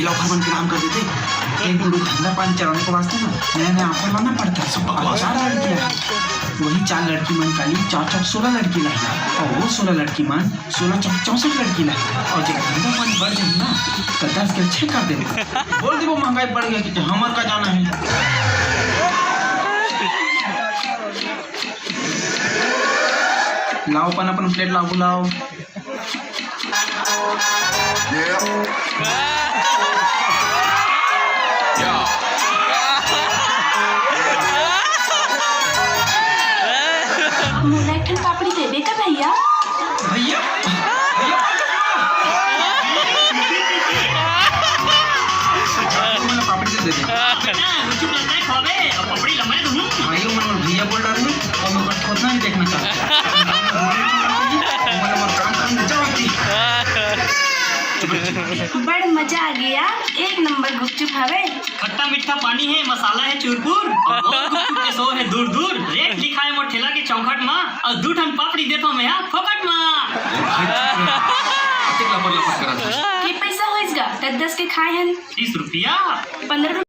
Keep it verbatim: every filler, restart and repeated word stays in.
लौफर मन के नाम कर देते। एक गुरु धंधा पानी चलाने के वास्ते ना नया नया ऑफर लाना पड़ता है। और चार लड़कियां हैं, वही चार लड़की मन का लिए चार चार सोलह लड़की लाना, और वो सोलह लड़की मन सोलह चौक चौसठ लड़की लाना, और जब धंधा पानी बढ़ जाए ना तो दस के छह कर देना। बोल दे वो महंगाई बढ़ गई कि हमर का जाना है। लाओ अपन अपन प्लेट लाओ, बुलाओ। मोला एक ठन पापड़ी देबे का भैया? भैया, भैया, मोला पापड़ी दे दे। बेटा, गुपचुप लगता है खावे, अब पापड़ी लम्बा है तुम। भाइयों, मैं भैया बोल रहा हूँ, और मैं बस उतना ही देखना चाहता हूँ। मैं काम करने जाऊंगी। बड़ मजा आ गया, एक नंबर गुपचुप हवे। खट्टा मीठा पानी है, मसाला है चूरपुर, और मोर गुपचुप के सो है दूर दूर। रेट लिखा है मोर ठेला के चौखट मा, और दू ठन पापड़ी देथो मैं हा फोकट मा। अतेक लपर लपर करत हस। के पैसा होइस गा? दस दस के खाए हन। तीस रुपया। पंद्रह